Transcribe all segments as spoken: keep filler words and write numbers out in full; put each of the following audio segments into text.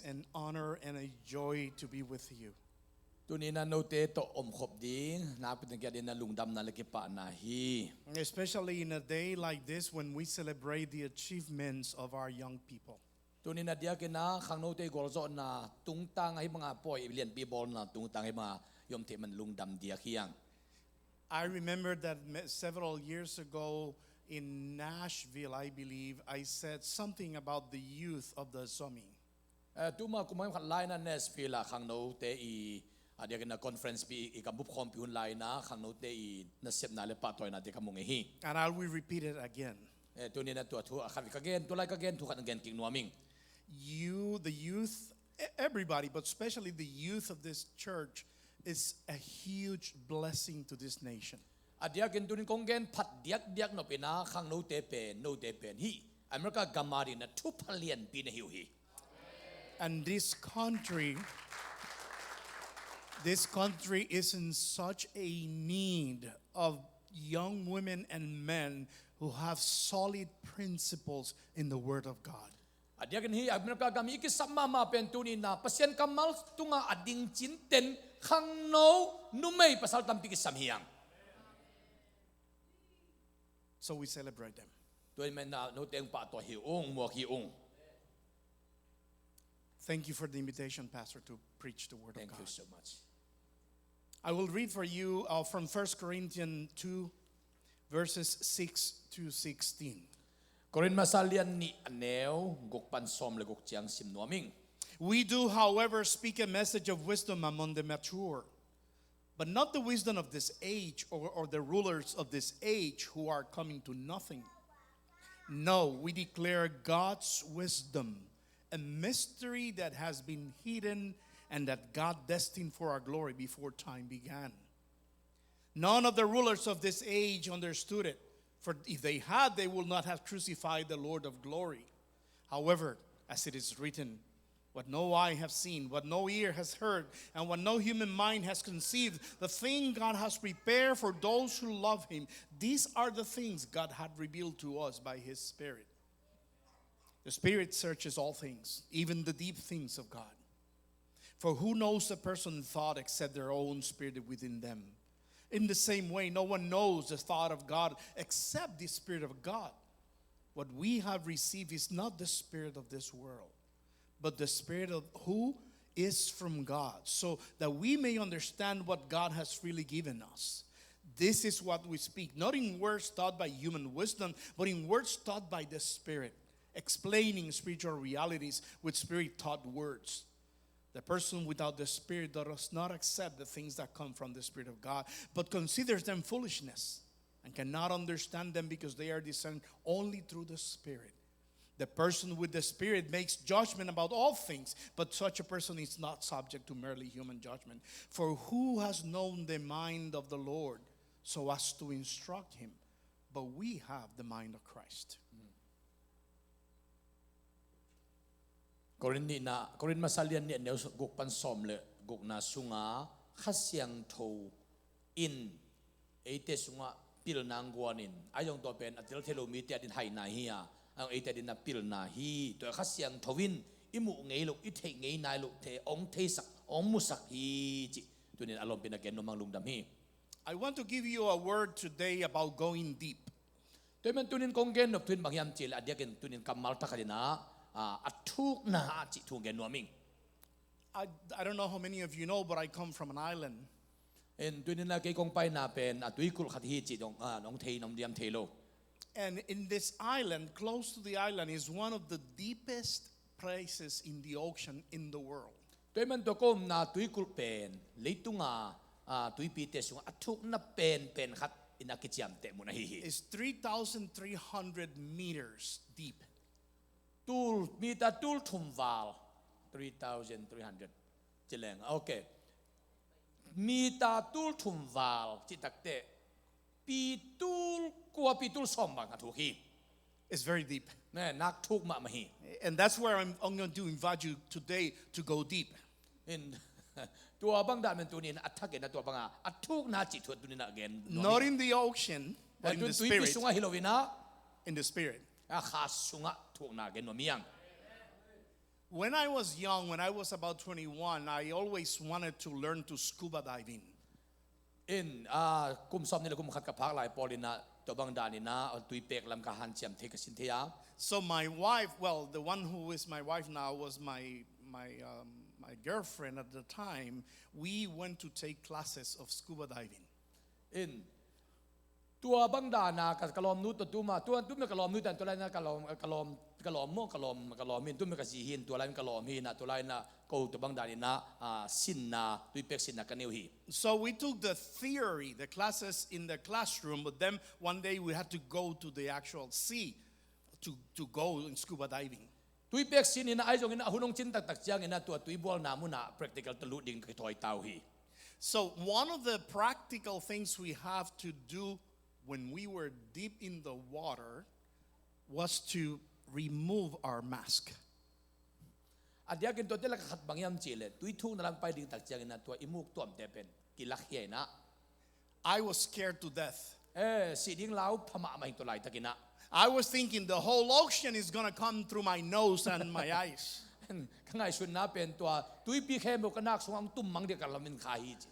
an honor and a joy to be with you. Tuni-in ah note tawh omkhop ding nakpi takin ka ding na lungdamna le kipahna hi. Especially in a day like this when we celebrate the achievements of our young people. Tuni-in a diakin ah khangnote i gualzawhna tungtang ahi banga pawi lianpi bawlna tungtang ahi banga i om theih man lungdam diak hi hang. I remember that me- several years ago in Nashville, I believe, I said something about the youth of the Zomi. Eh, tuma kum khat lai-in ah Nashville ah khangnote i a diakin ah conference pi i ka bup khawmpi hun lai-in ah khangnote i nasepna le pahtawinate ka mu ngei hi. And I will repeat it again. Eh, tuni-in ah tua thu a khat ka gen, tua lai ka gen thu khat na gen kik nuam ing. You, the youth, e- everybody, but especially the youth of this church, is a huge blessing to this nation. A diakin tuni-in kong gen phat diakdiak nop in ah khangnote pen, note pen hi America gam adingin ah thupha lianpi na hi uh hi. And this country, this country is in such a need of young women and men who have solid principles in the Word of God. A diakin hi America gam i kisam mahmah pen tuni-in ah Pasian kammal tunga a ding cinten khangno numei pasal tampi kisam hi hang. So we celebrate them. Tua ahih manin ah note hong pahtawi hi ung, muak hi ung. Thank you for the invitation, Pastor, to preach the Word of Thank God. You so much. I will read for you uh, from First Corinthians two, verses six to sixteen. Korin masa lian nih a neu guk pan sawm le guk ciang sim nuam ing. We do, however, speak a message of wisdom among the mature, but not the wisdom of this age or, or the rulers of this age who are coming to nothing. No, we declare God's wisdom, a mystery that has been hidden and that God destined for our glory before time began. None of the rulers of this age understood it, for if they had, they would not have crucified the Lord of glory. However, as it is written, what no eye has seen, what no ear has heard, and what no human mind has conceived, the thing God has prepared for those who love him, these are the things God had revealed to us by his Spirit. The Spirit searches all things, even the deep things of God. For who knows a person's thought except their own spirit within them? In the same way, no one knows the thought of God except the Spirit of God. What we have received is not the spirit of this world, but the Spirit of who is from God, so that we may understand what God has freely given us. This is what we speak, not in words taught by human wisdom, but in words taught by the Spirit, explaining spiritual realities with spirit-taught words. The person without the Spirit does not accept the things that come from the Spirit of God, but considers them foolishness and cannot understand them because they are discerned only through the Spirit. The person with the Spirit makes judgment about all things, but such a person is not subject to merely human judgment. For who has known the mind of the Lord so as to instruct him? But we have the mind of Christ. Korin nihna, Korin masa lian nih a neu guk pan sawm le gukna sunga Kha Siangtho in eite sungah pilna hong guanin, ahi zong tua pen a tel thei lo mite adin haina hi a, ahi zong eite adin a pilna hi. Tua Kha Siangtho in i muh ngei loh, i theih ngei nai loh te hong theisak, hong musak hi cih tuni-in a lawmpina gen nuam hang, lungdam hi. I want to give you a word today about going deep. Tua ahih manin tuni-in kong gen nop thu in bang hiam cih leh a diakin tuni-in kammal thak khat in ah, ah, a thukna cih thu gen nuam ing. I, I don't know how many of you know, but I come from an island. In tuni-in ah kei kong paina pen a tuikulh khat hi cih dong, ah, nong thei, nong diam thei lo. And in this island, close to the island, is one of the deepest places in the ocean in the world. Tua ahih manin tua ka omna tuikulh pen leitunga, ah, tuipite sungah a thukna penpen khat in a kiciamteh mun ahi hi. It's three thousand three hundred meters deep. Tul, mita tul thum val. Three thousand three hundred. Ci leng, okay. Mita tul thum val cih takteh pi tul kua, pi tul sawm bang a thuk hi. It's very deep. Ne, nak thuk mahmah hi. And that's where I'm, I'm going to invite you today to go deep. In tua bang dah men tuni-in a thakin a tua banga a thukna cih thu tuni-in a gen nuam hi. Not in the ocean, but in the Tuipi spirit. Sungah hi lo-in ah, In the spirit. a kha sungah thukna gen nuam hi hang. When I was young, when I was about twenty-one, I always wanted to learn to scuba diving. In, ah, kum sawm nih le kum khat ka phak lai pawl in ah, tua bang dan in ah, tui pek lam ka hanciam thei, ka sin thei a. So my wife, well, the one who is my wife now was my my um, my girlfriend at the time. We went to take classes of scuba diving. In, tua bang dan a ka, ka lawmnu tua tuma, tua, tuma ka lawmnu tan, tua lai na ka lawm, ka lawm, ka lawm maw, ka lawm, ka lawm in, tuma ka zi hi in, tua lai na ka lawm hi na, tua lai na ko tua bang dan in ah, ah, sinna, tui pek sinna ka nei uh hi. So we took the theory, the classes in the classroom, but then one day we had to go to the actual sea to, to go in scuba diving. Tui pek sin in ah, ahi zongin a hun hong cin taktak ciangin ah, tua tui bualna mun ah practical tawh lut ding ka kithawi ta uh hi. So one of the practical things we have to do when we were deep in the water was to remove our mask. A diakin tua te lak ah khat bang hiam cih leh, tui thukna lam pai ding tak ciangin ah, tua i muk tuamte pen kilak hi a in ah. I was scared to death. Eh, si ding lau pha mahmah hi tua laitakin ah. I was thinking the whole ocean is gonna come through my nose and my eyes. Ka ngaihsutna pen tua tuipi khempeuh ka nak sungah hong tum mang ding ka lamen kha hi ci.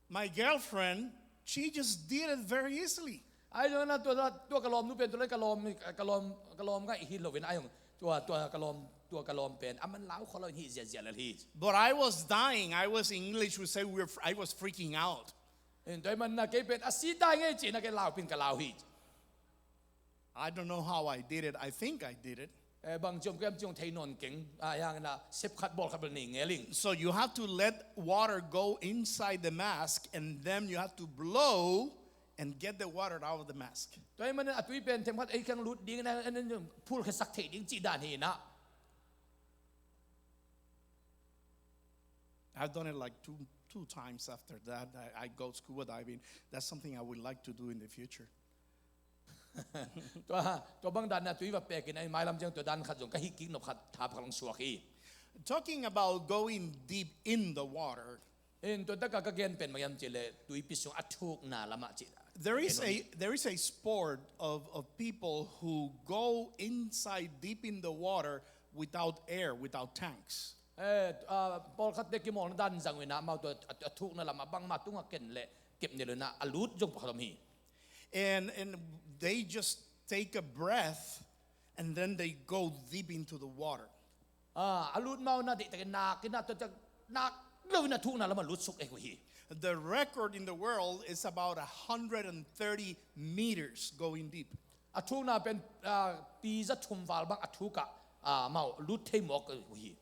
My girlfriend, she just did it very easily. Ahi zongin ah tua, tua ka lawmnu pen tua lai ka lawm, ka lawm, ka lawm ngaih hi lo in ah, ahi zong tua, tua ka lawm, tua ka lawm pen a man lau khol lo in hi ziahziah lel hi. But I was dying. I was, in English we say, we're, I was freaking out. In tua ahih manin ah kei pen a si dai ngei ci in ah kei lau pin ka lau hi. I don't know how I did it. I think I did it. Eh, bang ciom kiam ciong thei nawn keng. Ah, hiang in ah sep khat bawl khat bel nei ngel ing. So you have to let water go inside the mask, and then you have to blow and get the water out of the mask. Tua ahih manin a tui pen themkhat ei kiang lut ding in ah, en, en, phul khe sak thei ding cih dan hi in ah. I've done it like two two times after that. I, I go scuba diving. That's something I would like to do in the future. Tua, tua bang dan in ah tui va pek in ah, mailam ciang tua dan khat zong ka hih kik nop khat tha phak long suak hi. Talking about going deep in the water, In tua tak ah ka gen pen bang hiam cih leh, tuipi sung a thukna lam ah cih. there is a there is a sport of, of people who go inside deep in the water without air, without tanks. Eh, ah, pawlkhatte kimawlna dan zang uh in ah, amau tua a, a thukna lam ah bangmah tungah ken leh kep ni lo in ah, a lut zong pawlkhat om hi. And and they just take a breath and then they go deep into the water. Ah, a lut mau in ah deihtakin nak in ah, tua tak nak lo in ah thukna lam ah lut suk ek uh hi. The record in the world is about a hundred and thirty meters going deep. A thukna pen, ah, pi za thum val bang a thuk ah, ah, amau lut thei mawk uh hi.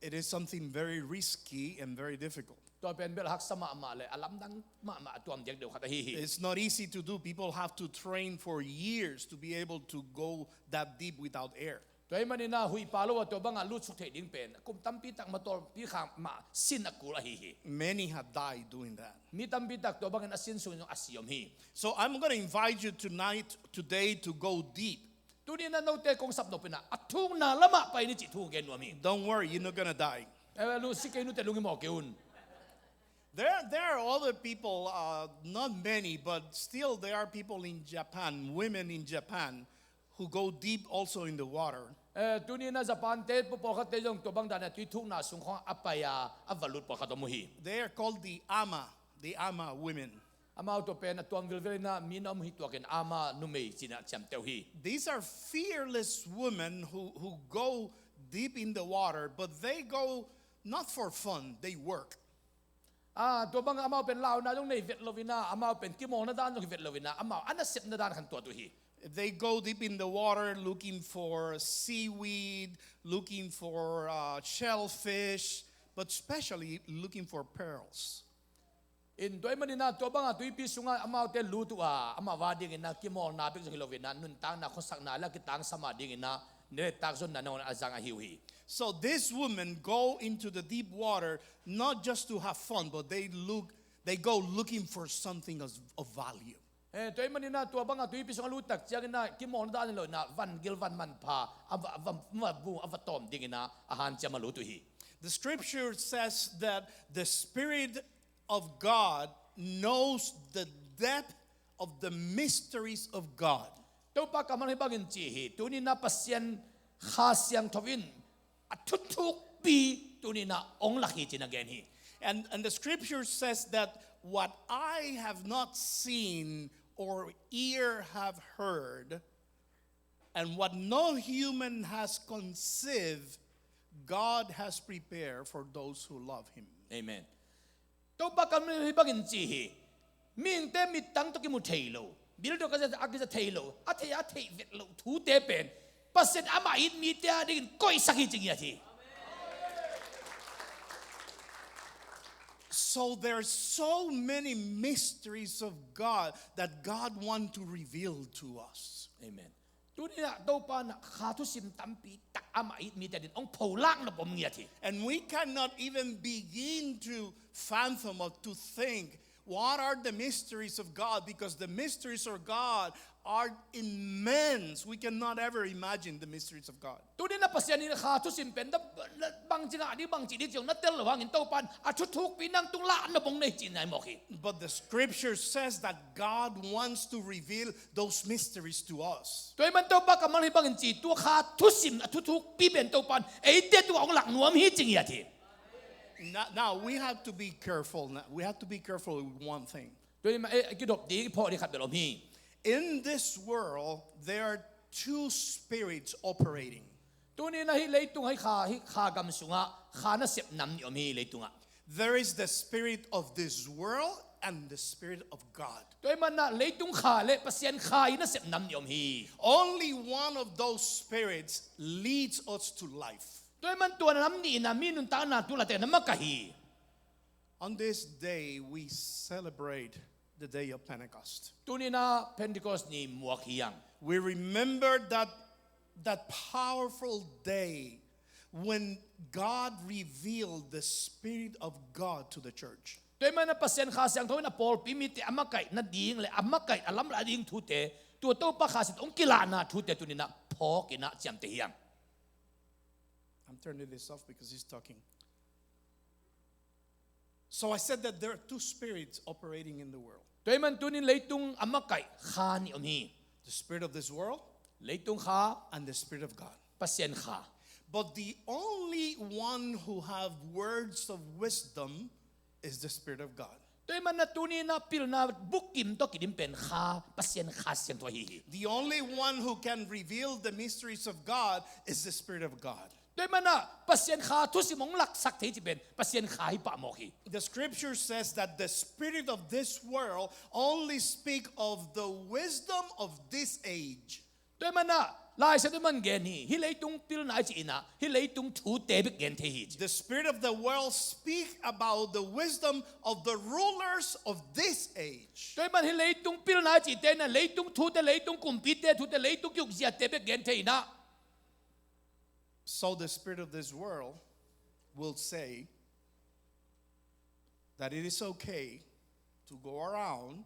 It is something very risky and very difficult. Tua pen bel haksa mahmah leh a lamdang mahmah, a tuam diak deuh khat ahi hi. It's not easy to do. People have to train for years to be able to go that deep without air. Tua ahih manin ah huih pha lo a tua bang ah lut suk theih ding pen kum tampi tak motor pi khang mah sin a kul ahi hi. Many have died doing that. Mi tampi tak tua bangin a sin sung in a si om hi. So I'm gonna invite you tonight, today, to go deep. Tuni in ah note kong sap nop in ah, a thukna lam ah pai ni cih thu gen nuam hi. Don't worry, you're not gonna die. Eh, lu si kei nute lung i mawk kei un. There, there are other people, uh, not many, but still there are people in Japan, women in Japan, who go deep also in the water. Eh, tuni in ah Japan te pawlkhatte zong tua bang dan in ah tui thukna sung khawng a pai a, a va lut pawlkhat om uh hi. They are called the Ama, the Ama women. Amau tua pen a tuam vilvel in ah mi na om hi tuakin Ama numei ci in ah ciamteh uh hi. These are fearless women who, who go deep in the water, but they go not for fun, they work. Ah, tua bang amau pen launa zong nei vet lo in ah, amau pen kimawlna dan zong hi vet lo in ah, amau a nasepna dan khan tuat uh hi. They go deep in the water looking for seaweed, looking for, uh, shellfish, but especially looking for pearls. In tua ahih manin ah tua bang ah tuipi sungah amaute lut uh a, amau a dingin ah kimawlna bek zong hi lo in ah, nuntakna khuasakna leh a kitangsam a dingin ah, ni leh tak zonna nangawn a zang ahi uh hi. So these women go into the deep water not just to have fun, but they look, they go looking for something of, of value. Eh, tua ahih manin ah tua bang ah tuipi sungah lut tak ciangin ah kimawlna dan hi lo in ah, van gil van manpha a va, a va, a va tawm dingin ah a hanciam a lut uh hi. The scripture says that the Spirit of God knows the depth of the mysteries of God. Topa kammal hih bangin ci hi, tuni in ah Pasian Kha Siangtho in a thuthukpi tuni-in ah hong lak hi ci-in a gen hi. And, and the scripture says that what eye have not seen or ear have heard, and what no human has conceived, God has prepared for those who love him. Amen. Topa kammal in hih bangin ci hi. Mihingte mittang tawh kimu thei lo, bil tawh a kiza thei lo, a thei a theih vet loh thute pen Pasian amah it mite adingin koihsak hi ci ngiat hi. So there are so many mysteries of God that God want to reveal to us. Amen. Tuni-in ah Topa in ah kha thusim tampi tak amah it mite adingin hong pholak nop om ngiat hi. And we cannot even begin to fathom or to think what are the mysteries of God, because the mysteries of God are immense. We cannot ever imagine the mysteries of God. Tuni-in ah Pasian in kha thusim pen da, da bangci ngah ding, bangci ding ci-in na tel loh hangin Topa in a thuthukpi nang tung lak nop hong nei ci-in na hi mawk hi. But the scripture says that God wants to reveal those mysteries to us. Tua ahih manin Topa kammal in hih bangin ci, tua kha thusim a thuthukpi pen Topa in eite tungah hong lak nuam hi ci ngiat hi. Now, now we have to be careful. Now, we have to be careful with one thing. Tua ahih manin, eh, kidop ding, phawk ding khat bel om hi. In this world, there are two spirits operating. Tuni-in ah hih leitung, hih kha, hih kha gam sungah kha nasep nam nih om hi leitungah. There is the spirit of this world and the spirit of God. Tua ahih manin ah leitung kha le Pasian kha i nasep nam nih om hi. Only one of those spirits leads us to life. Tua ahih manin tua nam nih in ah mi nuntakna tu late na makaih hi. On this day, we celebrate the day of Pentecost. Tuni-in ah Pentecost ni muak hi hang. We remember that, that powerful day when God revealed the Spirit of God to the church. Tua ahih manin ah Pasian Kha Siangtho in a pawlpi mite a makaih nading le a makaih a lamlak ding thute, tua Topa Kha Siangtho hong kilahna thute tuni-in ah phawk in ah ciamteh hi hang. I'm turning this off because he's talking. So I said that there are two spirits operating in the world. Tua ahih manin tuni-in leitung a makaih kha nih om hi. The spirit of this world, leitung kha, and the spirit of God, Pasian Kha. But the only one who have words of wisdom is the Spirit of God. Tua ahih manin ah tuni-in ah pilna bukim tawh kidim pen Kha, Pasian Kha Siangtho ahi hi. The only one who can reveal the mysteries of God is the Spirit of God. Tua ahih manin ah Pasian Kha thusim hong laksak thei cih pen Pasian Kha hi pah mawk hi. The scripture says that the spirit of this world only speak of the wisdom of this age. Tua ahih manin ah Lai Siangtho in hih bang gen hi, hih leitung pilna i cih in ah hih leitung thute bek gen thei hi ci. The spirit of the world speak about the wisdom of the rulers of this age. Tua ahih manin hih leitung pilna i cihte in ah leitung thute, leitung kumpite thute, leitung kiukziate bek gen thei in ah. So the spirit of this world will say that it is okay to go around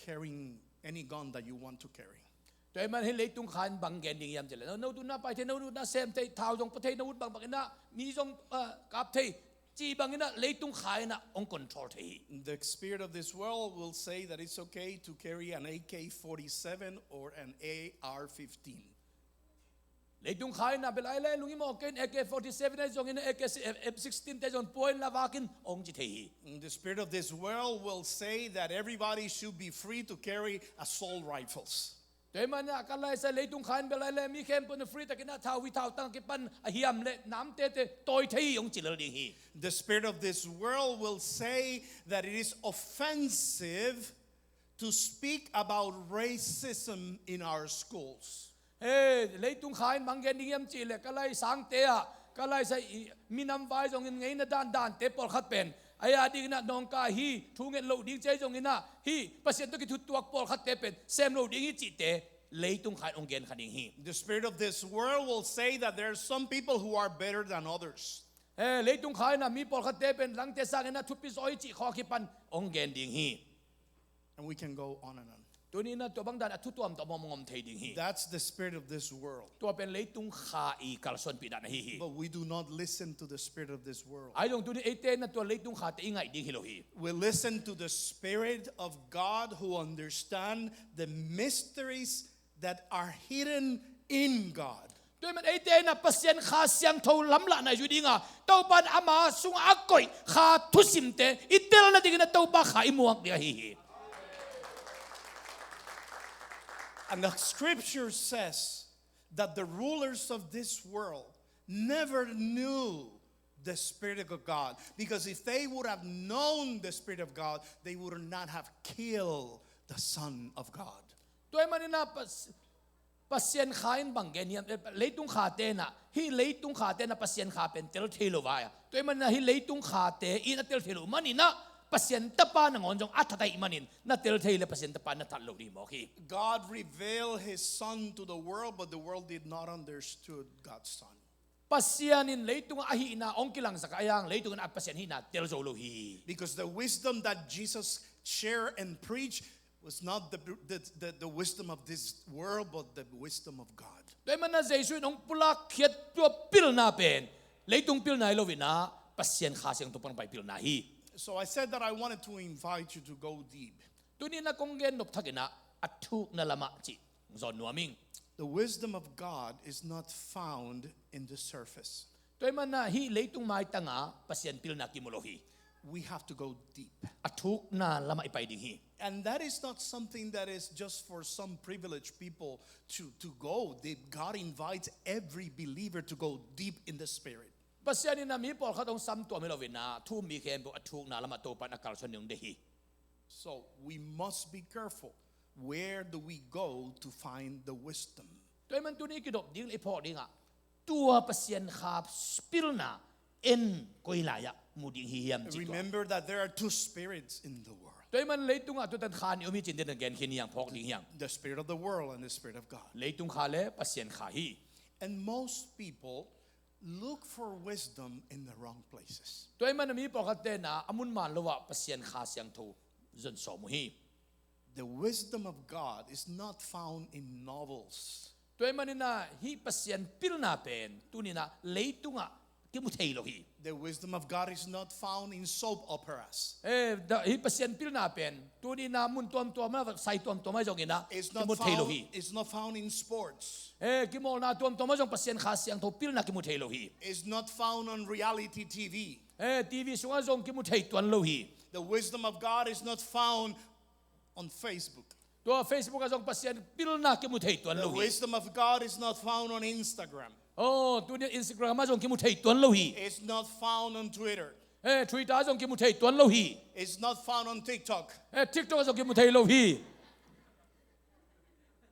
carrying any gun that you want to carry. Tua ahih manin hih leitung kha in bang gen ding hiam cih leh, no, no duhna pai thei, no duhna sem thei, thau zong pua thei, no ut bangbang in ah mi zong, ah, kap thei, cih bang in ah leitung kha in ah hong control thei hi. The spirit of this world will say that it's okay to carry an A K forty-seven or an A R fifteen. Leitung kha in ah bel ai le lungim mawk kei in A K forty-seven ahi zongin ah A K M sixteen te zong pua in la vak in hong ci thei hi. The spirit of this world will say that everybody should be free to carry assault rifles. Tua ahih manin ah ka laisai leitung kha in bel ai le mi khempeuh in ah free takin ah thau hi, thau tang kipan a hiam le namtete tawi thei hi hong ci lel ding hi. The spirit of this world will say that it is offensive to speak about racism in our schools. He, leitung kha in bang gen ding hiam cih leh ka lai sangte ah, ka laisai minam vai zongin ngeina dandante pawlkhat pen, a ya dingin ah nawngkai hi, thu nget loh ding ci ahi zongin ah hih Pasian tawh kithutuak pawlkhatte pen sem lo ding hi cihte leitung kha in hong gen kha ding hi. The spirit of this world will say that there are some people who are better than others. He, leitung kha in ah mi pawlkhatte pen langte sangin ah thupi zaw hi cih khawng kipan hong gen ding hi. And we can go on and on. Tuni-in ah tua bang dan a thu tuamtuam hong om thei ding hi. That's the spirit of this world. Tua pen leitung kha i kalsuanpih dan ahi hi. But we do not listen to the spirit of this world. Ahi zong tuni eite in ah tua leitung khate i ngaih ding hi lo hi. We listen to the Spirit of God who understand the mysteries that are hidden in God. Tua ahih manin eite in ah Pasian Kha Siangtho lamlahna i zui ding a, Topa in ama sungah a koih Kha thusimte i tel nadingin ah Topa Kha i muak ding ahi hi. And the scripture says that the rulers of this world never knew the Spirit of God, because if they would have known the Spirit of God, they would not have killed the Son of God. Tua ahih manin ah Pas-, Pasian Kha in bang gen hiam? Eh, leitung khate in ah, hih leitung khate in ah Pasian Kha pen tel thei lo vai a. Tua ahih manin ah hih leitung khate in a tel thei lo manin ah Pasian Tapa nangawn zong a that ahih manin na tel thei leh Pasian Tapa na that loh ding mawk hi. God revealed his Son to the world, but the world did not understood God's Son. Pasian in leitungah a hihna hong kilangsak a, ahi hang leitung in a Pasian hihna tel zo lo hi. Because the wisdom that Jesus shared and preached was not the, the, the, the wisdom of this world, but the wisdom of God. Tua ahih manin ah Jesu in hong pulak khiat tua pilna pen leitung pilna hi lo in ah Pasian Kha Siangtho pan hong pai pilna hi. So I said that I wanted to invite you to go deep. Tuni in ah kong gen nop thak in ah a thukna lamah cih zawn nuam ing. The wisdom of God is not found in the surface. Tua ahih manin ah hih leitung maitang ah Pasian pilna kimu lo hi. We have to go deep. A thukna lamah i pai ding hi. And that is not something that is just for some privileged people to, to go deep. God invites every believer to go deep in the Spirit. Pasian in ah mi pawlkhat hong sam tuam hi lo in ah thu-um mi khempeuh a thukna lamah Topa in a kalsuan ding hong deih hi. So we must be careful. Where do we go to find the wisdom? Tua ahih manin tuni kidop ding leh i phawk ding ah tua Pasian Kha pilna en koi lai-ah mu ding hi hiam cih tua. Remember that there are two spirits in the world. Tua ahih manin leitungah tua tan kha nih om hi cih in tua tan gen khin hi hang, phawk ding hi hang. The spirit of the world and the spirit of God. Leitung kha leh Pasian Kha hi. And most people look for wisdom in the wrong places. Tua ahih manin ah mi pawlkhatte in ah a mun maan lo ah Pasian Kha Siangtho zon sawm uh hi. The wisdom of God is not found in novels. Tua ahih manin ah hih Pasian pilna pen tuni in ah leitungah kimu thei lo hi. The wisdom of God is not found in soap operas. Eh, da, hih Pasian pilna pen tuni in ah mun tuamtuam ah, sai tuamtuam ah zong in ah kimu thei lo hi. It's not found in sports. Eh, kimawlna tuamtuam ah zong Pasian Kha Siangtho pilna kimu thei lo hi. It's not found on reality T V. Eh, T V sungah zong kimu thei tuan lo hi. The wisdom of God is not found on Facebook. Tua Facebook ah zong Pasian pilna kimu thei tuan lo hi. The wisdom of God is not found on Instagram. Oh, tuni Instagram ah zong kimu thei tuan lo hi. It's not found on Twitter. Eh, Twitter ah zong kimu thei tuan lo hi. It's not found on TikTok. Eh, TikTok ah zong kimu thei lo hi.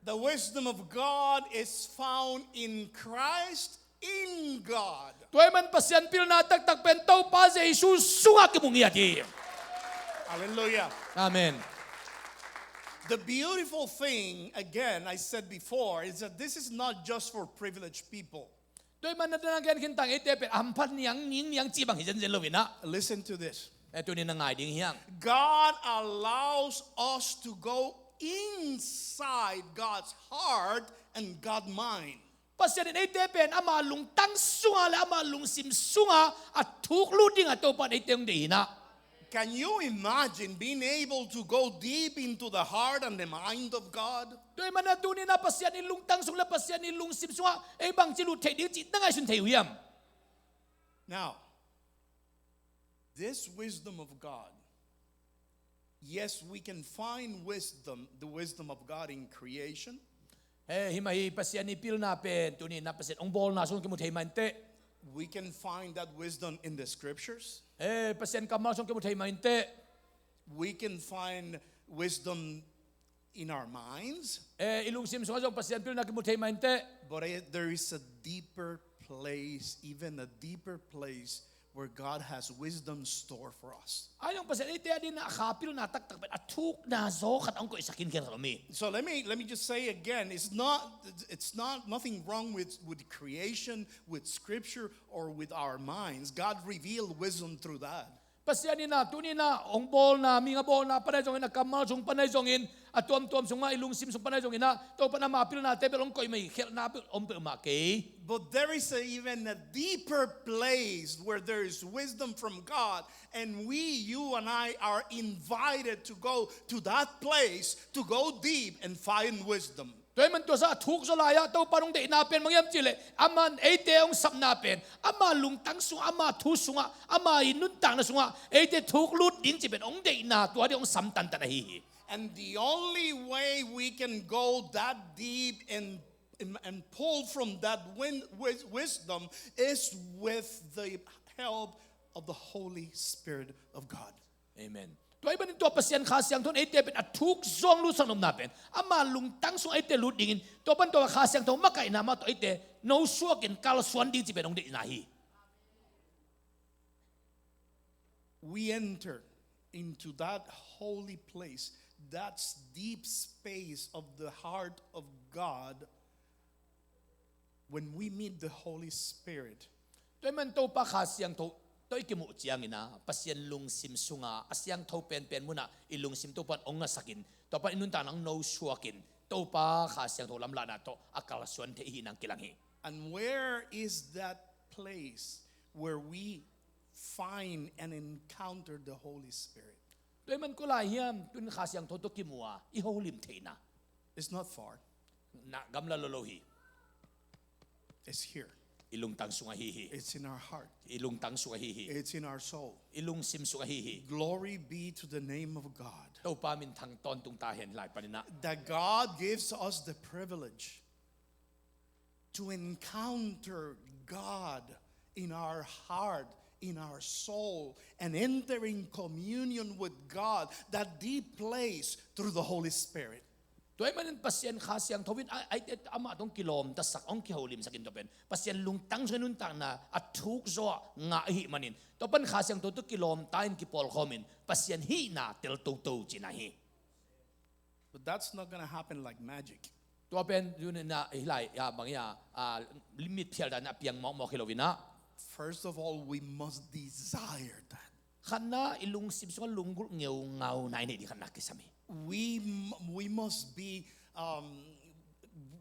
The wisdom of God is found in Christ, in God. Tua ahih manin Pasian pilna taktak pen Topa Jesu sungah kimu ngiat hi. Hallelujah. Amen. The beautiful thing, again, I said before, is that this is not just for privileged people. Tua ahih manin a dang gen khin tang eite pen a hampha niang, ning niang cih bang hi zenzen lo in ah. Listen to this. Eh, tuni in ah ngai ding hi hang. God allows us to go inside God's heart and God's mind. Pasian in eite pen ama lungtang sungah leh ama lungsim sungah a thuk lut ding a Topa in eite hong deih in ah. Can you imagine being able to go deep into the heart and the mind of God? Tua ahih manin ah tuni in ah Pasian i lungtang sung leh Pasian i lungsim sungah ei bangci lut theih ding cih na ngaihsun thei uh hiam? Now, this wisdom of God, yes, we can find wisdom, the wisdom of God in creation. Eh, hih mah hi Pasian i pilna pen tuni in ah Pasian hong bawlna sung kimu thei mah inteh. We can find that wisdom in the scriptures. Eh, Pasian kammal sung kimu thei mah inteh. We can find wisdom in our minds. Eh, i lungsim sungah zong Pasian pilna kimu thei mah inteh. But it, there is a deeper place, even a deeper place where God has wisdom store for us. Ahi zong Pasian eite adingin a kha pilna taktak pen a thukna zaw khat hong koihsak khinkhian khat om hi. So let me, let me just say again, it's not, it's not nothing wrong with, with creation, with scripture, or with our minds. God revealed wisdom through that. Pasian in a tuni in a hong bawlna, mihing a bawlna pan ahi zongin, a kammal sung pan ahi zongin, a tuamtuam sungah i lungsim sung pan ahi zongin a, Topa in ama pilnate bel hong koih mah hi, khelhna bel om peuhmah kei. But there is a, even a deeper place where there is wisdom from God, and we, you and I, are invited to go to that place, to go deep and find wisdom. Tua ahih man tua sa a thuk zaw lai-ah Topa hong deihna pen bang hiam cih leh, aman eite hong sapna pen, ama lungtang sungah, ama thu sungah, ama i nuntakna sungah eite thuk lut ding cih pen hong deihna, tua ding hong sam tantan ahi hi. And the only way we can go that deep and, and, and pull from that win-, wis-, wisdom is with the help of the Holy Spirit of God. Amen. Tua ahih manin tua Pasian Kha Siangtho in eite pen a thuk zaw hong lutsak nopna pen, ama lungtang sungah eite lut dingin, tua pan tua Kha Siangtho makaihna mah tawh eite nosuakin kalsuan ding cih pen hong deihna hi. We enter into that holy place, that deep space of the heart of God, when we meet the Holy Spirit. Tua ahih man Topa Kha Siangtho tawh i kimuh ciangin ah, Pasian lungsim sungah, a siangtho penpen munah i lungsim Topa in hong ngasakin, Topa in i nuntakna hong nosuakin, Topa Kha Siangtho lamlahna tawh a kalsuan thei i hih nang kilang hi. And where is that place where we find and encounter the Holy Spirit? Tua ahih man kua lai hiam tu-in Kha Siangtho tawh kimu a i holim theihna? It's not far. Na gamla lolo hi. It's here. I lungtang sungah hi hi. It's in our heart. I lungtang sungah hi hi. It's in our soul. I lungsim sungah hi hi. Glory be to the name of God. Topa minthang tawntung ta hen lai panin ah. That God gives us the privilege to encounter God in our heart, in our soul, and enter in communion with God, that deep place, through the Holy Spirit. Tua ahih manin Pasian Kha Siangtho in a, a, amah tawh hong kilawmtasak, hong kiholimsak in tua pen Pasian lungtang sungah i nuntakna a thuk zaw a ngah i hih manin, tua pan Kha Siangtho tawh kilawmta in kipawlkhawm in Pasian hihna tel toto cihna hi. But that's not gonna happen like magic. Tua pen tu-in ah, hih lai, ya, bang ya, ah, limit phial dan a piang mawkmawk hi lo-in ah. First of all, we must desire that. Khatna, i lungsim sungah lunggulh ngeungau na i neih ding khatna kisam hi. We m-, we must be, um,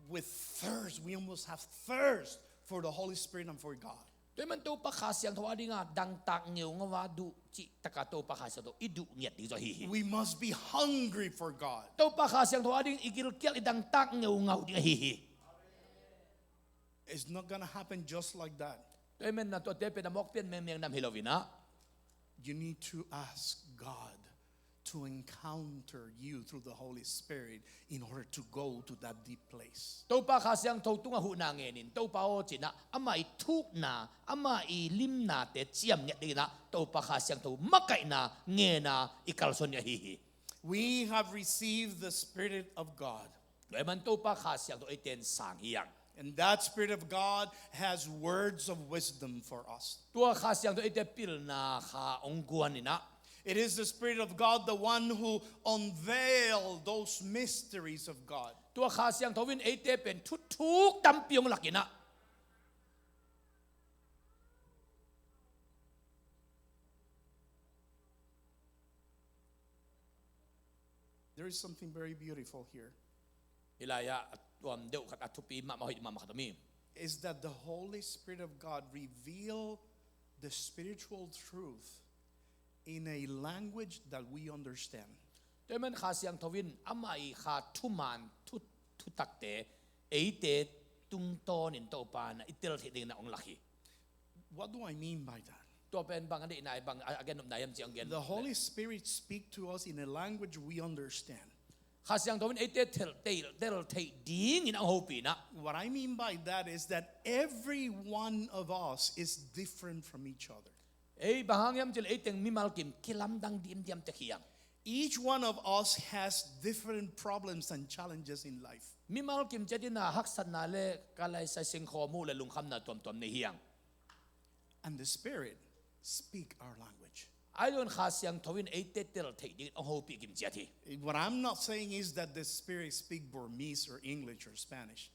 with thirst. We must have thirst for the Holy Spirit and for God. Tua ahih man Topa Kha Siangtho a dingah dangtak ngeungau a duh cih takah Topa Kha Siangtho i duh ngiat ding zaw hi hi. We must be hungry for God. Topa Kha Siangtho a ding i gilkial i dangtak ngeungau ding ahi hi. It's not gonna happen just like that. Tua ahih man na tuate pen a mawk pian mengmeng nam hi lo-in ah. You need to ask God to encounter you through the Holy Spirit in order to go to that deep place. Topa Kha Siangtho tungah huhna ngenin, Topa aw ci-in ah, amah i thukna, amah i limnate ciam ngiat dingin ah, Topa Kha Siangtho makaihna ngen a i kalsuan ding ahi hi. We have received the Spirit of God. Tua ahih man Topa Kha Siangtho eite in sang hi hang. And that Spirit of God has words of wisdom for us. Tua Kha Siangtho eite pilna kha hong guan in ah. It is the Spirit of God, the one who unveil those mysteries of God. Tua Kha Siangtho in eite pen thuthuk tampi hong lak in ah. There is something very beautiful here. Hih lai-ah a tuam deuh khat, a thupi mahmah, hoih mahmah khat om hi. Is that the Holy Spirit of God reveal the spiritual truth in a language that we understand. Tua ahih man Kha Siangtho in amah i kha thuman thu, thutakte eite tungtawnin Topa in ah i tel theih dingin ah hong lak hi. What do I mean by that? Tua pen bang a deihna, bang a, a gennopna hiam cih hong gen. The Holy Spirit speak to us in a language we understand. Kha Siangtho in eite tel, tel, tel theih dingin hong hopih in ah. What I mean by that is that every one of us is different from each other. Ei, bang hang hiam cih leh ei teng mimal kim kilamdang dimdiam tek hi hang. Each one of us has different problems and challenges in life. Mimal kim ciat in ah haksatna le kalaisai singkhawm uh le lungkhamna tuamtuam nei hi hang. And the Spirit speak our language. Ahi zongin Kha Siangtho in eite tel theih dingin hong hopih kim ciat hi. What I'm not saying is that the Spirit speak Burmese or English or Spanish.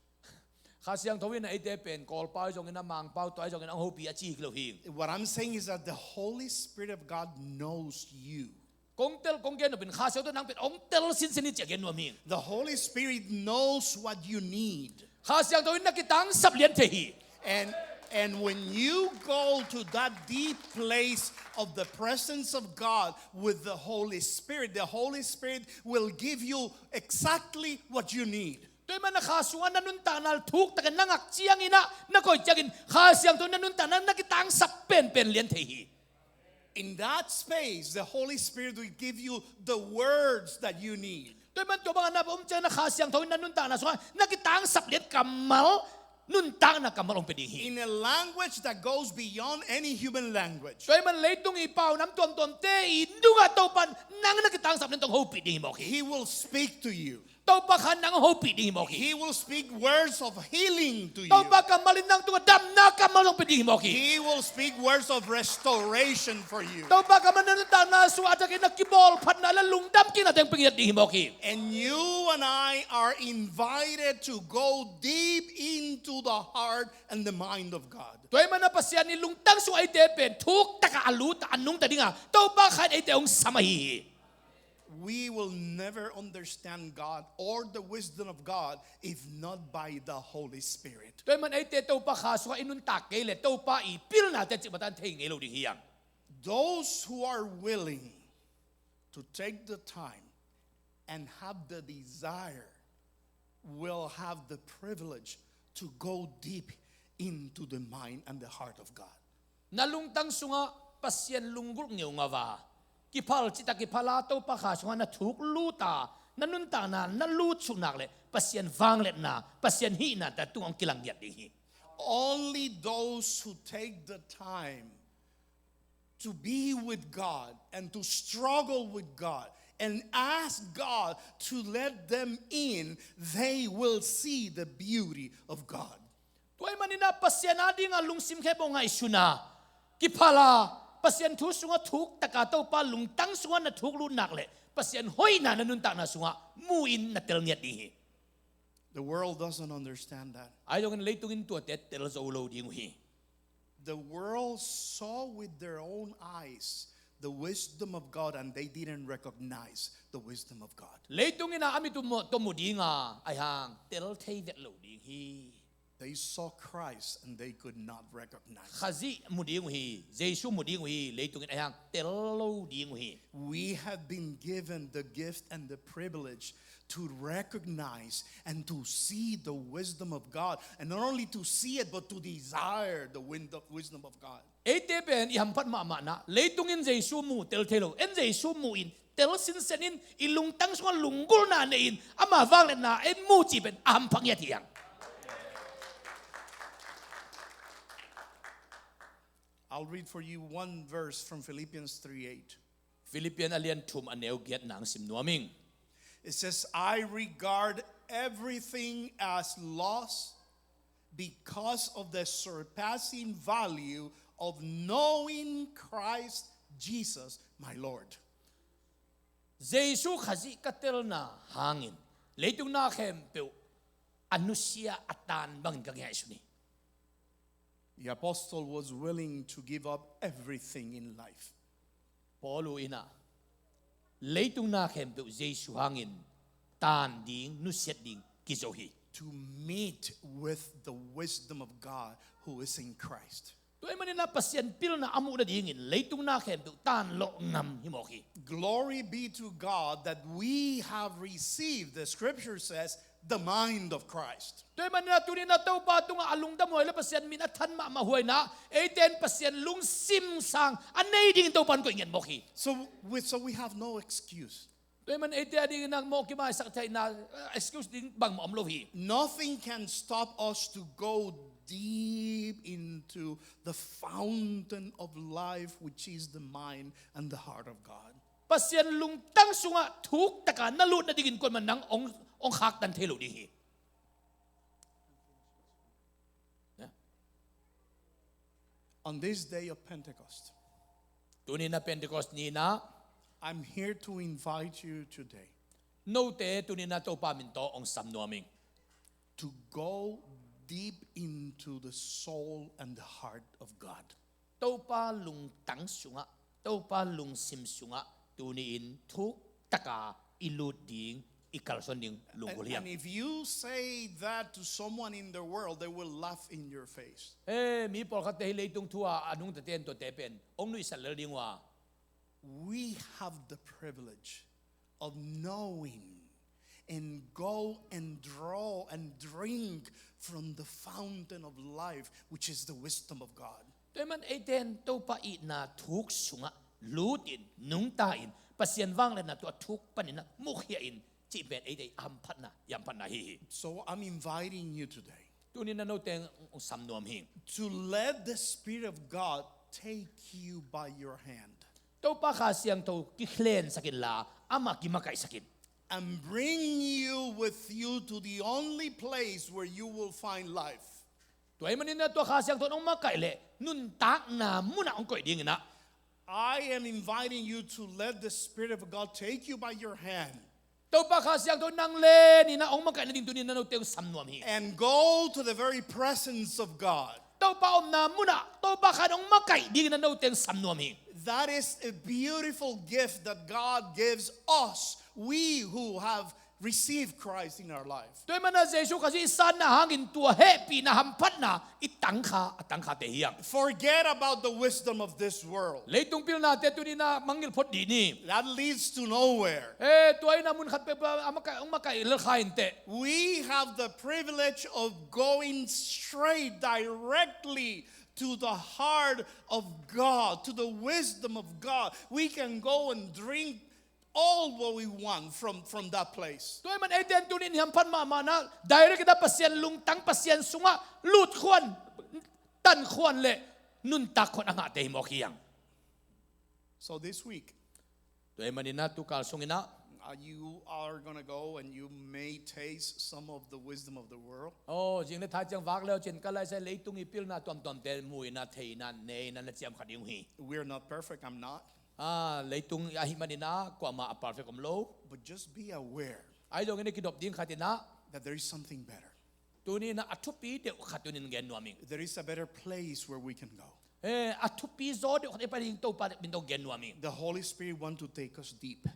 Kha Siangtho in eite pen Kawlpau ahi zongin, a Mangpau tua ahi zongin hong hopih a ci hi lo hi. What I'm saying is that the Holy Spirit of God knows you. Kong tel kong gen nop in Kha Siangtho in nang pen hong tel sinsin hi ci-a gen nuam hi. The Holy Spirit knows what you need. Kha Siangtho in na kitangsap lian thei hi. And, and when you go to that deep place of the presence of God with the Holy Spirit, the Holy Spirit will give you exactly what you need. Tua ahih manin na kha sungah na nuntakna thuk takin na ngak ciangin ah, na koih ciangin Kha Siangtho in na nuntakna na kitangsap penpen lian thei hi. In that space, the Holy Spirit will give you the words that you need. Tua ahih manin tua bangah na om ciangin ah Kha Siangtho in na nuntakna sungah na kitangsap lian kammal, nuntakna kammal hong pia ding hi. In a language that goes beyond any human language. Tua ahih manin leitung i paunam tuamtuamte i nungah Topa in nang na kitangsap lian tawh hong hopih ding hi mawk hi. He will speak to you. Topa kha in nang hopih ding hi mawk hi. He will speak words of healing to you. Topa kammal in nang tungah damna kammal hong pia ding hi mawk hi. He will speak words of restoration for you. Topa kammal in na nuntakna sungah a takin na kibawlphatna le lungdam kikna teng pia ngiat ding hi mawk hi. And you and I are invited to go deep into the heart and the mind of God. Tua ahih manin ah Pasian i lungtang sungah eite pen thuk takah a lut a nungta ding a, Topa kha in eite hong sam ahi hi. We will never understand God or the wisdom of God if not by the Holy Spirit. Tua ahih manin eite Topa Kha sungah i nuntak kei leh Topa i pilnate cikmah tan thei ngei lo ding hi hang. Those who are willing to take the time and have the desire will have the privilege to go deep into the mind and the heart of God. Na lungtang sungah Pasian lunggulh ngeungau a, kiphal citak kiphal a, Topa Kha sungah na thuk lut a, na nuntakna na lut suk nak leh Pasian vangliatna, Pasian hihna na tungah hong kilang ngiat ding hi. Only those who take the time to be with God and to struggle with God and ask God to let them in, they will see the beauty of God. Tua ahih manin ah Pasian adingin lungsim khempeuh ngaihsun a, kiphal a, Pasian thu sungah thuk taka Topa lungtang sungah na thuk lut nak leh Pasian hoihna na nuntakna sungah mu-in na tel ngiat ding hi. The world doesn't understand that. Ahi zongin leitung in tuate tel zo lo ding uh hi. The world saw with their own eyes the wisdom of God, and they didn't recognize the wisdom of God. Leitung in ah a mit uh tawh mu ding a, ahi hang tel thei vet lo ding hi. They saw Christ and they could not recognize. Khazih mu ding uh hi, Jesu mu ding uh hi, leitung in, ahi hang tel lo ding uh hi. We have been given the gift and the privilege to recognize and to see the wisdom of God, and not only to see it, but to desire the win-, the wisdom of God. Eite pen i hamphat mahmahna, leitung in Jesu mu tel thei lo, en Jesu mu in, tel sinsen in, i lungtang sungah lunggulhna nei in, ama vangliatna en mu cih pen a hamphat ngiat hi hang. I'll read for you one verse from Philippians three eight. Philippian a lian thum a neu giat nang sim nuam ing. It says, "I regard everything as loss because of the surpassing value of knowing Christ Jesus, my Lord." Jesu Khazih ka telna hangin leitung na khempeuh a nusia a tan bangin ka ngaihsun hi. The apostle was willing to give up everything in life. Paul in ah leitung na khempeuh Jesu hangin tan ding, nusiat ding kizo hi. To meet with the wisdom of God who is in Christ. Tua ahih manin ah Pasian pilna a muh nadingin leitung na khempeuh tan lawh ngam hi mawk hi. Glory be to God that we have received, the scripture says, the mind of Christ. Tua ahih manin ah tuni-in ah Topa tungah a lungdam huai le Pasian min a than mahmah huaina, eite in Pasian lungsim sang a nei dingin Topa in koih ngiat mawk hi. So we, so we have no excuse. Tua ahih manin eite adingin ah mawh kimaisak theihna, eh, excuse ding bangmah om lo hi. Nothing can stop us to go deep into the fountain of life, which is the mind and the heart of God. Pasian lungtang sungah thuk taka na lut nadingin kuamah nang hong, hong khaktan thei lo ding hi. On this day of Pentecost, tuni-in ah Pentecost ni-in ah, I'm here to invite you today. Note tuni-in ah Topa min tawh hong sam nuam ing. To go deep into the soul and the heart of God. Topa lungtang sungah, Topa lungsim sungah tuni-in thuk taka i lut ding, i kalsuan ding lunggulh hi hang. And, and if you say that to someone in the world, they will laugh in your face. Eh, mi pawlkhatte hi leitung thu a a nungtate in tuate pen hong nuihsat lel ding uh a. We have the privilege of knowing and go and draw and drink from the fountain of life, which is the wisdom of God. Tua ahih man eite in Topa itna thuk sungah lutin, nungta in, Pasian vangliatna tua thuk panin ah mukhia in cih pen eite i hamphatna, i hamphatna hi hi. So I'm inviting you today Tuni-in ah note hong sam nuam hi. To let the Spirit of God take you by your hand Topa Kha Siangtho kikhlensak inla, amah kimakaihsak in. And bring you with you to the only place where you will find life. Tua ahih manin ah tua Kha Siangtho in hong makaih leh nuntakna munah hong koih dingin ah. I am inviting you to let the Spirit of God take you by your hand Topa Kha Siangtho in nang lenin ah hong makaih nading tuni-in ah note hong sam nuam hi. And go to the very presence of God. Topa omna munah Topa Kha in hong makaih dingin ah note hong sam nuam hi. That is a beautiful gift that God gives us, we who have received Christ in our life. Tua ahih man ah Jesuh Khazih i sanna hangin tua hehpihna hamphatna i tangkha, a tangkhate hi hang. Forget about the wisdom of this world. Leitung pilnate tuni-in ah mangngilh phot dih ni. That leads to nowhere. Eh, tua in ah mun khat peuh a makaih, hong makaih lel kha inteh. We have the privilege of going straight, directly to the heart of God, to the wisdom of God. We can go and drink all what we want from, from that place. Tua ahih man eite in tuni-in i hamphat mahmahna, direct in ah Pasian lungtang, Pasian sungah lut khuan, tan khuan leh nuntak khuan a ngahte hi mawk hi hang. So this week, tua ahih manin ah tu kal sungin ah, uh, you are gonna go and you may taste some of the wisdom of the world. Oh, zing leh thai ciang vak leu cin ka laisai leitung i pilna tuamtuamte mu-in ah, thei-in ah, ne-in ah na ciamkha ding uh hi. We are not perfect, I'm not. Ah, leitung ahih manin ah kuamah a perfect om lo. But just be aware Ahi zongin i kidop ding khat in ah that there is something better. Tuni-in ah a thupi deuh khat tuni-in gen nuam ing. There is a better place where we can go. Eh, a thupi zaw deuh khat i pai ding Topa min tawh gen nuam ing. The Holy Spirit want to take us deep.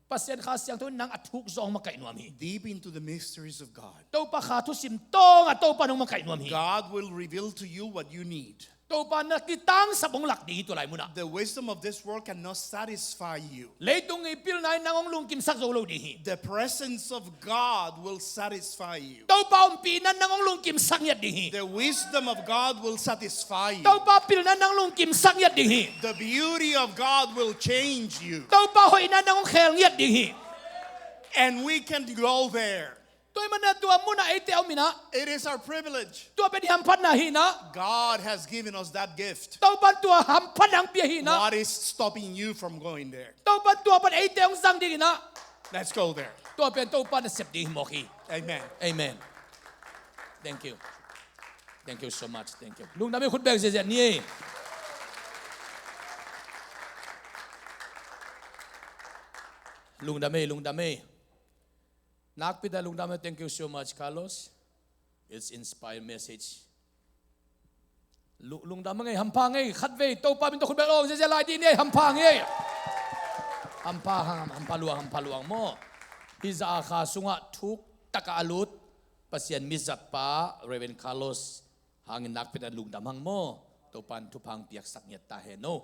Pasian Kha Siangtho in nang a thuk zaw hong makaih nuam hi. Deep into the mysteries of God. Topa Kha thusim tawngah Topa in hong makaih nuam hi. God will reveal to you what you need. Topa na kitangsap hong lak ding hi tua lai munah. The wisdom of this world cannot satisfy you. Leitung i pilna in nang hong lungkimsak zo lo ding hi. The presence of God will satisfy you. Topa ompihna in nang hong lungkimsak ngiat ding hi. The wisdom of God will satisfy you. Topa pilna in nang lungkimsak ngiat ding hi. The beauty of God will change you. Topa hoihna in nang hong khel ngiat ding hi. And we can go there. Tua ahih manin ah tua munah eite a om in ah. It is our privilege. Tua pen i hamphatna hi in ah. God has given us that gift. Topa in tua hamphatna hong pia hi in ah. What is stopping you from going there? Topa in tua pan eite hong zang dingin ah. Let's go there. Tua pen Topa in a sep ding hi mawk hi. Amen. Amen. Thank you. Thank you so much. Thank you. Lungdam ei, khut beng ziahziah ni ei. Lungdam ei, lungdam ei. Nakpi tak lungdam ei, thank you so much, Carlos. It's inspired message. Lu-, lungdam ei, hampha ei, khatvei Topa min tawh khut beng lawng ziahziah lai dih ni ei, hampha ei. Hampha hang, hampha luang, hampha luang maw. Hih zah a Kha sungah thuk takah a lut Pasian mizatpa Reverend Carlos hangin nakpi tak lungdam hang maw. Topa in thupha hong piaksak ngiat ta hen aw.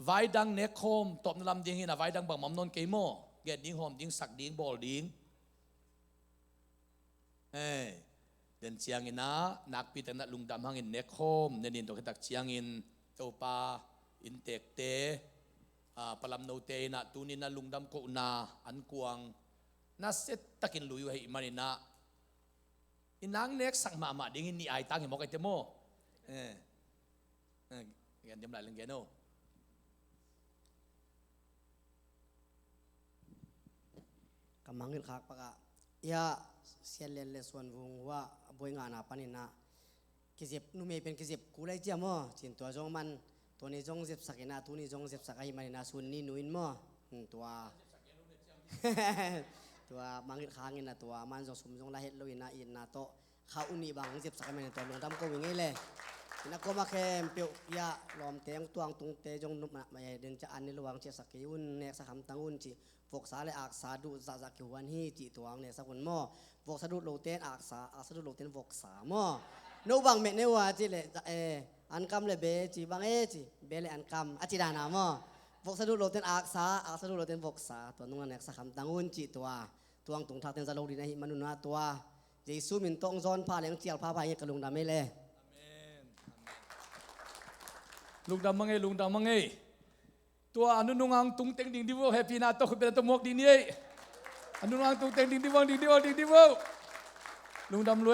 Vai dang nek khawm tawpna lam ding hi in ah, vai dang bangmah om nawn kei maw. Gen ding, hawm ding, sak ding, bawl ding. Eh, den ciangin ah nakpi takin ah lungdam hangin nek khawm, ne nin tawh khit tak ciangin Topa inntekte, ah, palamnote in ah tuni-in ah lungdam kohna an kuang nasia takin lui uh ahih manin ah, i nang neksak mahmah ding hi, nih ai tang hi mawk ei te maw. Eh, eh, gen diam lai leng gen aw. Ka mangngilh khak pakah, ia, Sian Lian le Suan Vung uh ah a buai ngahna panin ah kizep, numei pen kizep kul lai cia maw, cin tua zong man, tua ni zong zepsak in ah, tu ni zong zepsak ahih manin ah, sun ni nu in maw. Hmm, tua, tua mangngilh khak in ah, tua man zong sum zong la het lo in ah, itna tawh kha uh nih bang zepsak ahih manin tua lungdam ko ing ei le. In ah koma khempeuh, ia, lawmte hong tuang tungte zong nup mah, mah, eh, den cia an ni lo hang ciahsak kei un, neksak hamtang un ci. Voksa le aksa duh zahzah kihuan hi cih tua hong neksak un maw. Voksa duh lote in aksa, aksa duh lote in voksa maw. No bang met ne uh a cih leh, eh, an kam le be ci bang e ci, be le an kam a ci dan a maw. Voksa duh lote in aksa, aksa duh lote in voksa, tua nung a neksak hamtang un cih tua. Tuang tungthak ten za lo ding ahih manun ah tua Jesu min tawh hong zawn pha leng cial phapha ing ka lungdam ei le. Amen. Amen. Lungdam mang ei, lungdam mang ei. Tua a nunung ang tung teng ding di vo, hehpihna tawh khutbetna tawh muak ding ni ei. A nunung ang tung teng ding di vo, ding di vo, ding di vo. Lungdam lua.